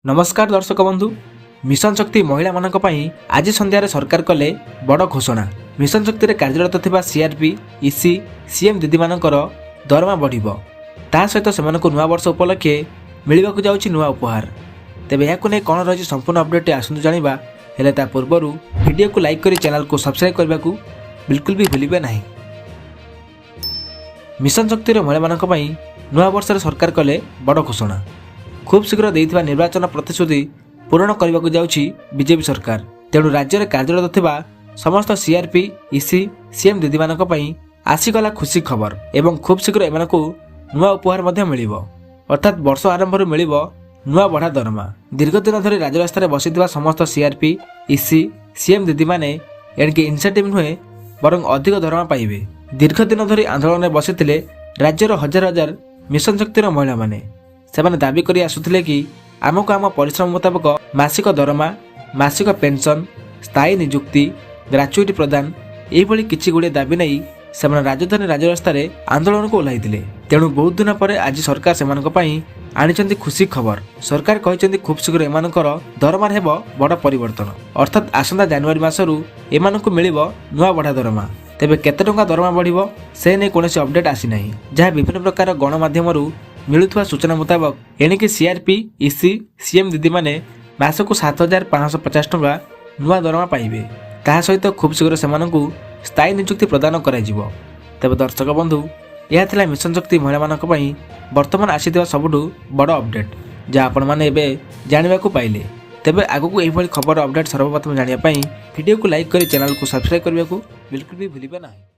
ନମସ୍କାର ଦର୍ଶକ ବନ୍ଧୁ। ମିଶନ ଶକ୍ତି ମହିଳାମାନଙ୍କ ପାଇଁ ଆଜି ସନ୍ଧ୍ୟାରେ ସରକାର କଲେ ବଡ଼ ଘୋଷଣା। ମିଶନ ଶକ୍ତିରେ କାର୍ଯ୍ୟରତ ଥିବା ସିଆର୍ପି, ଇସି, ସିଏମ୍ ଦିଦିମାନଙ୍କର ଦରମା ବଢ଼ିବ। ତା ସହିତ ସେମାନଙ୍କୁ ନୂଆ ବର୍ଷ ଉପଲକ୍ଷେ ମିଳିବାକୁ ଯାଉଛି ନୂଆ ଉପହାର। ତେବେ ଏହାକୁ ନେଇ କ'ଣ ରହିଛି ସମ୍ପୂର୍ଣ୍ଣ ଅପଡେଟ୍, ଆସନ୍ତୁ ଜାଣିବା। ହେଲେ ତା ପୂର୍ବରୁ ଭିଡ଼ିଓକୁ ଲାଇକ୍ କରି ଚ୍ୟାନେଲକୁ ସବସ୍କ୍ରାଇବ୍ କରିବାକୁ ବିଲକୁଲ ବି ଭୁଲିବେ ନାହିଁ। ମିଶନ ଶକ୍ତିର ମହିଳାମାନଙ୍କ ପାଇଁ ନୂଆ ବର୍ଷରେ ସରକାର କଲେ ବଡ଼ ଘୋଷଣା। ଖୁବ୍ ଶୀଘ୍ର ଦେଇଥିବା ନିର୍ବାଚନ ପ୍ରତିଶ୍ରୁତି ପୂରଣ କରିବାକୁ ଯାଉଛି ବିଜେପି ସରକାର। ତେଣୁ ରାଜ୍ୟରେ କାର୍ଯ୍ୟରତ ଥିବା ସମସ୍ତ ସିଆର୍ପି, ଇସି, ସିଏମ୍ ଦିଦିମାନଙ୍କ ପାଇଁ ଆସିଗଲା ଖୁସି ଖବର ଏବଂ ଖୁବ୍ ଶୀଘ୍ର ଏମାନଙ୍କୁ ନୂଆ ଉପହାର ମଧ୍ୟ ମିଳିବ। ଅର୍ଥାତ୍ ବର୍ଷ ଆରମ୍ଭରୁ ମିଳିବ ନୂଆ ବଢ଼ା ଦରମା। ଦୀର୍ଘ ଦିନ ଧରି ରାଜରାସ୍ତାରେ ବସିଥିବା ସମସ୍ତ ସିଆର୍ପି, ଇସି, ସିଏମ୍ ଦିଦିମାନେ ଏଣିକି ଇନସେଣ୍ଟିଭ୍ ନୁହେଁ, ବରଂ ଅଧିକ ଦରମା ପାଇବେ। ଦୀର୍ଘ ଦିନ ଧରି ଆନ୍ଦୋଳନରେ ବସିଥିଲେ ରାଜ୍ୟର ହଜାର ହଜାର ମିଶନ ଶକ୍ତିର ମହିଳାମାନେ। ସେମାନେ ଦାବି କରି ଆସୁଥିଲେ କି ଆମକୁ ଆମ ପରିଶ୍ରମ ମୁତାବକ ମାସିକ ଦରମା, ମାସିକ ପେନ୍ସନ୍, ସ୍ଥାୟୀ ନିଯୁକ୍ତି, ଗ୍ରାଚୁଇଟି ପ୍ରଦାନ, ଏହିଭଳି କିଛି ଗୁଡ଼ିଏ ଦାବି ନେଇ ସେମାନେ ରାଜଧାନୀ ରାଜରାସ୍ତାରେ ଆନ୍ଦୋଳନକୁ ଓହ୍ଲାଇଥିଲେ। ତେଣୁ ବହୁତ ଦିନ ପରେ ଆଜି ସରକାର ସେମାନଙ୍କ ପାଇଁ ଆଣିଛନ୍ତି ଖୁସି ଖବର। ସରକାର କହିଛନ୍ତି, ଖୁବ୍ ଶୀଘ୍ର ଏମାନଙ୍କର ଦରମାରେ ହେବ ବଡ଼ ପରିବର୍ତ୍ତନ। ଅର୍ଥାତ୍ ଆସନ୍ତା ଜାନୁଆରୀ ମାସରୁ ଏମାନଙ୍କୁ ମିଳିବ ନୂଆ ବଢ଼ା ଦରମା। ତେବେ କେତେ ଟଙ୍କା ଦରମା ବଢ଼ିବ, ସେ ନେଇ କୌଣସି ଅପଡେଟ୍ ଆସିନାହିଁ। ଯାହା ବିଭିନ୍ନ ପ୍ରକାର ଗଣମାଧ୍ୟମରୁ ମିଳୁଥିବା ସୂଚନା ମୁତାବକ ଏଣିକି ସିଆର୍ପି, ଇସି, ସିଏମ୍ ଦିଦିମାନେ ମାସକୁ 7550 ଟଙ୍କା ନୂଆ ଦରମା ପାଇବେ। ତାହା ସହିତ ଖୁବ୍ ଶୀଘ୍ର ସେମାନଙ୍କୁ ସ୍ଥାୟୀ ନିଯୁକ୍ତି ପ୍ରଦାନ କରାଯିବ। ତେବେ ଦର୍ଶକ ବନ୍ଧୁ, ଏହା ଥିଲା ମିଶନ ଶକ୍ତି ମହିଳାମାନଙ୍କ ପାଇଁ ବର୍ତ୍ତମାନ ଆସିଥିବା ସବୁଠୁ ବଡ଼ ଅପଡେଟ୍, ଯାହା ଆପଣମାନେ ଏବେ ଜାଣିବାକୁ ପାଇଲେ। ତେବେ ଆଗକୁ ଏହିଭଳି ଖବର ଅପଡେଟ୍ ସର୍ବପ୍ରଥମେ ଜାଣିବା ପାଇଁ ଭିଡ଼ିଓକୁ ଲାଇକ୍ କରି ଚ୍ୟାନେଲକୁ ସବସ୍କ୍ରାଇବ୍ କରିବାକୁ ବିଲକୁଲ ବି ଭୁଲିବେ ନାହିଁ।